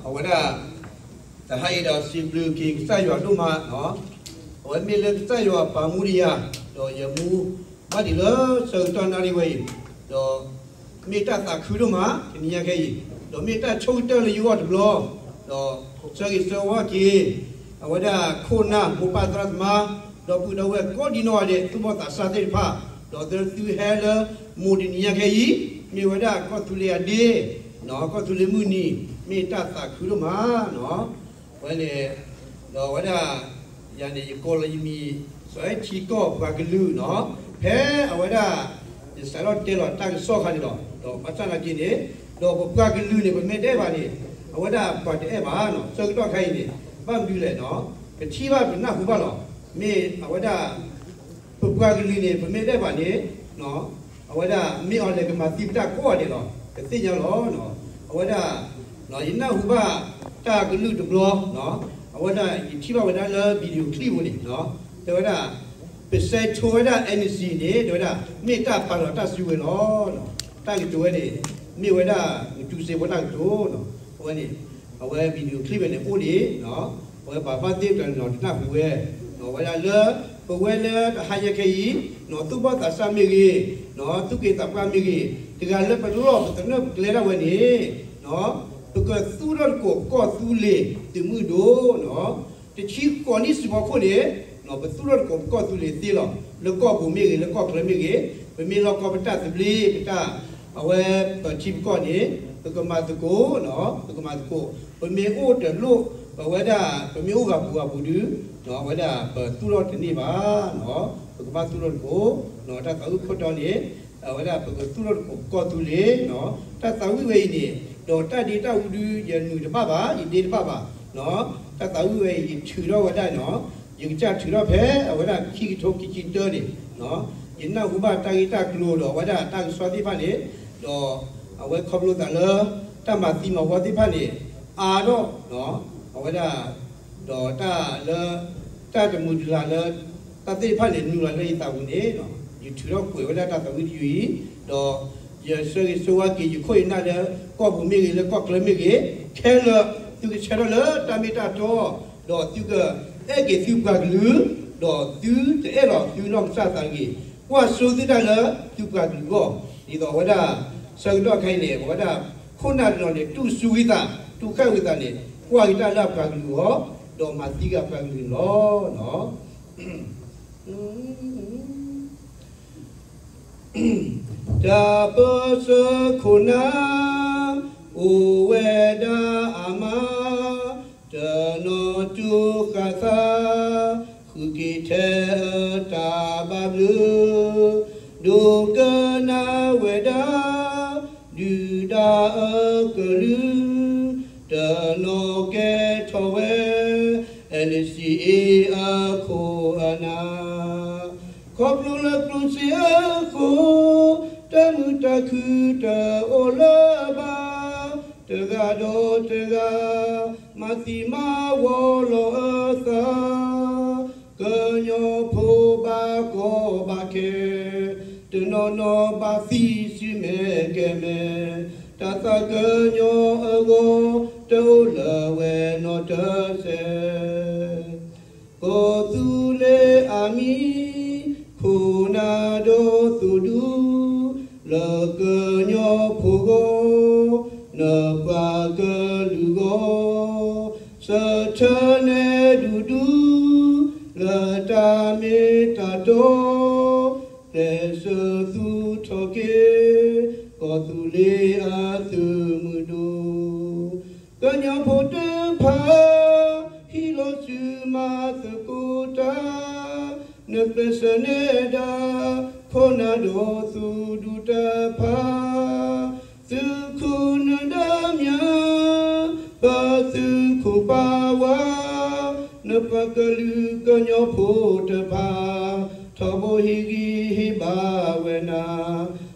အဝဲဒၣ် တဟါအံၤဒီးစံးဘျုးက့ၤကစၢ်ယွၤဒိၣ်မး, အဝဲမ့ၢ်လၢကစၢ်ယွၤပာ်မူဒံးယၤ, ဒီးယမူဘၣ်ဒံးလၢဆၢကတီၢ်နၣ်ရံၣ်ဝဲအံၤ, ဒီးမ့ၢ်တၢ်သးခုဒိၣ်မး တနံၤညါခဲအံၤ, ဒီးမ့ၢ်တၢ်ဆိၣ်ဂ့ၤတၢၢ်လၢယဂီၢ်တဘျီ, ဒီးဆၢဂ့ၤဆၢဝါက့ၤ အဝဲဒၣ်ခိၣ်နၢ်မိၢ်ပၢ်သရၣ်သမါ, ဒီပုၢ်ဒီဝဲၢ်ကိးဒံနီၢ်ဂၤဒဲး သူၣ်ဘီၣ်သးစၢ်သ့ၣ်တဖၣ်, ဒီးသုဟဲလၢမိၢ်တနံၤညါခဲအံၤ, မ့ၢ်ဝဲဒၣ်ကီၢ်သူလ့ၤအဒ့, ကီၢ်သူလ့ၤမုၢ်နံၤ, မ့ၢ်တၢ်သးခုဒိၣ်မးနီၤ. ဝဲန့ၣ်, ဒီးအဝဲဒၣ် ယၤန့ၣ် ယကိးလီၤယမံၤ စီၤအဲၣ်ထံကီၢ်ပှၤကလုာ်နီၤ, ဖဲအဝဲဒၣ် ယစးထီၣ်တဲလီၤတၢ်ကစီၣ်ခါန့ၣ်လီၤ. ဒီးဘၣ်ဆၣ်နာ်က့န့ၣ်, ဒီးပပှၤကလုာ်န့ၣ် ပမ့ၢ်တအဲၣ်ဘၣ်န့ၣ်, အဝဲဒၣ်ပှၤတအဲၣ်ဘၣ်နီၤ. ဆၢကတီၢ်ခါအံၤန့ၣ် ဘၣ်မနုၤလဲၣ်နီၤ, ပထံၣ်ဘၣ်ပနၢ်ဟူဘၣ်လီၤ. မ့ၢ်အဝဲဒၣ် ပပှၤကလုာ်န့ၣ် ပမ့ၢ်တအဲၣ်ဘၣ်န့ၣ်, အဝဲဒၣ်မ့ၢ်အီၤလဲၣ်ကမၤသံပတၢ်ကိးဂၤဒဲးလီၤ. ပသ့ၣ်ညါလီၤ. အဝဲဒၣ် ယနၢ်ဟူဘၣ်တၢ်ကလုၢ်တဘျီ, အဝဲဒၣ်ယထံၣ်ဘၣ်ဝဲဒၣ်လၢ video clip ပူၤန့ၣ်, တဲဝဲဒၣ် ပစဲးဆိဝဲဒၣ် NCA န့ၣ် တဲဝဲဒၣ် မ့ၢ်တၢ်ပာ်လီၤတၢ်စုကဝဲၤလီၤ. တၢ်ကတိၤဝဲန့ၣ် မ့ၢ်ဝဲဒၣ် မတူစ့ဖိတၢ်ကတိၤ, အဝဲန့ၣ် အဝဲ video clip ဝဲန့ၣ်အိၣ်ဒံး, အဝဲပာ်ဖျါသ့တနီၤတနၢ်ဟူဝဲ, အဝဲဒၣ်လၢ ပဝဲလၢတဟါညါခဲအံၤ, သူၣ်ဘီၣ်သးစၢ်မ့ၢ်ဂ့ၤ, သူၣ်က့သးပှၢ်မ့ၢ်ဂ့ၤ, တဂၤလၢပလီၢ်ပသနၢၣ်ပကျဲဒၣ်ဝဲန့ၣ်, ပကသူၣ်ထီၣ်သကိးပကီၢ်သူလ့ၤသုးမုၢ်ဒိၣ်, တဆံဃိးနံၣ်စံးဖီခိၣ်န့ၣ်, ပသူၣ်ထီၣ်သကိးပကီၢ်သူလ့ၤသ့လီၤ. လၢကီၢ်ပူၤမ့ၢ်ဂ့ၤ, လၢကီၢ်ချၢမ့ၢ်ဂ့ၤ, ပမ့ၢ်လီၤကီပတၢ်သဘျ့, ပတၢ် အဝဲပထံပကီၢ်န့ၣ် ပကမၤသကိး, ပကမၤသကိး, ပမ့ၢ်အိၣ်တလိၣ်, ပဝဲဒၣ် ပမ့ၢ်အိၣ်ဂၤပူၤဂၤပူၤဒုး, အဝဲဒၣ်ပသူၣ်ထီၣ်တန့ၢ်ဘၣ်, ပကဘၣ်သူၣ်ထီၣ်သကိး, တၢ်သးဝံၣ်ခိၣ်တီန့ၣ်, အဝဲဒၣ်ပကသူၣ်ထီၣ်သကိးပကီၢ်သူလ့ၤ, တၢ်သးဝံၣ်ဝဲအံၤန့ၣ်, ဒီးတၢ်ဒ့တၢ်အူဒုး ယနုာ်တဘၣ်ဘၣ်, ယဒ့တဘၣ်ဘၣ်, တၢ်သးဝံၣ်ဝဲအံၤ ယထုးထီၣ်ဝဲဒၣ်နီၤ, ယကစၢ်ထုးထီၣ်ဖဲအဝဲဒၣ်ခံကထိခံဆံတၢန့ၣ်, ယနၢ်ဟူဘၣ်တၢ်ဂ့ၢ်တၢ်ကျိၤဒီးအဝဲဒၣ်တၢ်ကစီၣ်သ့ၣ်တဖၣ်န့ၣ်, ဒီးအဝဲခီဖျိသးလၢ တၢ်မၤသံမၤဝီသ့ၣ်တဖၣ်န့ၣ် အါထီၣ်, အဝဲဒၣ် ဒီးတၢ်လၢ တၢ်တမုာ်တလၤလၢ တၢ်သ့ၣ်တဖၣ်န့ၣ် နုာ်လီၤလၢယသးပူၤန့ၣ်, ယထုးထီၣ်ကွဲးဝဲဒၣ်တၢ်သးဝံၣ်တယုၢ်အံၤ, ဒီးယဆၢဂ့ၤဆၢဝါက့ၤယခိၣ်ယနၢ်လၢ ကီၢ်ပူၤမ့ၢ်ဂ့ၤ လၢကီၢ်ချၢမ့ၢ်ဂ့ၤ, ခဲလၢာ် သုကဆၢထၢၣ်လၢတၢ်မ့ၢ်တၢ်တီ, ဒီးသုကအဲၣ်က့ၤသုပှၤကလုာ်, ဒီးသုတအဲၣ်လီၤသုနီၢ်ကစၢ်သးတဂ့ၤ, ကွၢ်စိသုတၢ်လၢသုပှၤကလုာ်အဂီၢ်, ဒ်သိးအဝဲဒၣ် ဆၢကတီၢ်ခဲအံၤန့ၣ် ပဝဲဒၣ်ခိၣ်နၢ်တနီၤန့ၣ် တူၢ်ဆူၣ်ဝံသး, တူၢ်ဃၣ်ဝံသးန့ၣ် ကွၢ်က့ၤတၢ်လၢအပှၤကလုာ်အဂီၢ်, ဒီးမၤသံက့ၤအပှၤကလုာ်န့ၣ်လီၤ. တၢ်ပၢၢ်ဆၢခိၣ်နၢ် အိၣ်ဝဲဒၣ်အမါ, တနီၤတူၢ်ဃာ်သး, ဃုက့ၤထဲအတၢ်ဘၣ်ဘျုး, ဒိကနၣ်ဝဲဒၣ် ဒုၣ်ဒါအကလုၢ်, တနီၤကဲထီၣ်ဝဲ NCA အခိၣ်အနၢ်, ခီဖျိလၢကျိၣ်စ့အဃိ, တၢ်မုာ်တၢ်ခုၣ်တအိၣ်လၢၤဘၣ်, တဂၤဒီးတဂၤ မၤသံမၤဝီလီၤအသး, ကညီဖိဘၣ်ကီဘၣ်ခဲ, တနီၤနီၤဘၣ်သံစုမဲာ်ကဲၤမဲာ်, တၢ်သးကညီၤအဂီၢ် တအိၣ်လၢၤဝဲနီတစဲး. ကီၢ်သူလ့ၤအမံၤ ခိၣ်နၢ်ဒီးသုးဒူ, လၢကညီဖိဂီၢ် နပှၤကလုာ်ဂီၢ်, ဆၢထၢၣ်နဲၣ်ဒူဒူ လၢတၢ်မ့ၢ်တၢ်တီ, ကျဲးစၢးသူၣ်ထီၣ်က့ၤ ကီၢ်သူလ့ၤအသုးမုၢ်ဒိၣ်, ကညီဖိတဖၣ် ဟံးလီၤစုမၤသကိးတၢ်, နကျဲးစၢးနဲဒၣ် ခိၣ်နၢ်ဒီးသုးဒူတဖၣ်, သုးခိၣ်နၢ်ဒါမၠး ပသုးခိၣ်ပာ်ဝဲ, နပှၤကလုာ်ကညီဖိတဖၣ်, ထီဘိဟ့ၣ်ဂံၢ်ဟ့ၣ်ဘါဝဲနၤ,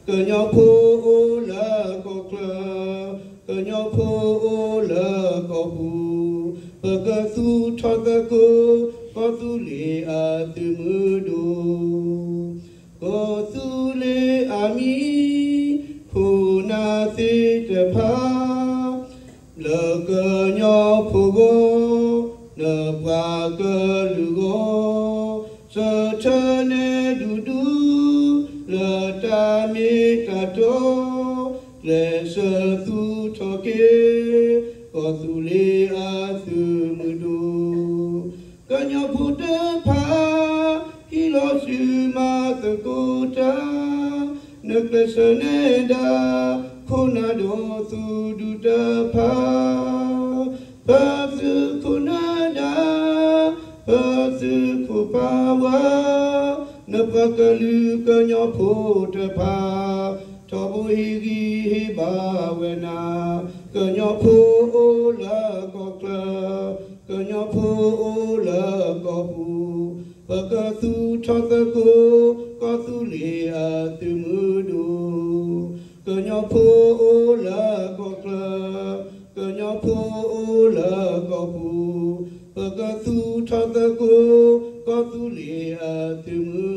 ကညီဖိအိၣ်လၢကီၢ်ချၢ, ကညီဖိအိၣ်လၢကီၢ်ပူၤ, ပကသူၣ်ထီၣ်သကိး ကီၢ်သူလ့ၤအသုးမုၢ်ဒိၣ်, ကီၢ်သူလ့ၤအမံၤ ခိၣ်နၢ်သ့ၣ်တဖၣ် လၢကညီဖိဂီၢ်, နပှၤကလုာ်ဂီၢ်, ဆၢထၢၣ်နဲၣ်ဒူဒူ, လၢတၢ်မ့ၢ်တၢ်တီ, ကျဲးစၢးသူၣ်ထီၣ်က့ၤ, ကီၢ်သူလ့ၤအသုးမုၢ်ဒိၣ်. ကညီဖိတဖၣ်, ဟံးလီၤဆူမၤသကိးတၢ်, နကျဲးစၢးနဲၣ်ဒါ, ခိၣ်နၢ်ဒီးသုးဒူတဖၣ်, ပသုးခိၣ်နၢ်ဒါ, ပသုးခိၣ်ပာ်ဝဲ, နပှၤကလုာ်ကညီဖိတဖၣ်, ထီဘိဟ့ၣ်ဂံၢ်ဟ့ၣ်ဘါဝဲနၤ, ကညီဖိအိၣ်လၢကီၢ်ချၢ, ကညီဖိအိၣ်လၢကီၢ်ပူၤ, ပကသူၣ်ထီၣ်သကိး, ကီၢ်သူလ့ၤအသုးမုၢ်ဒိၣ်. ကညီဖိအိၣ်လၢကီၢ်ချၢ, ကညီဖိအိၣ်လၢကီၢ်ပူၤ, ပကသူၣ်ထီၣ်သကိး, ကီၢ်သူလ့ၤအသုးမုၢ်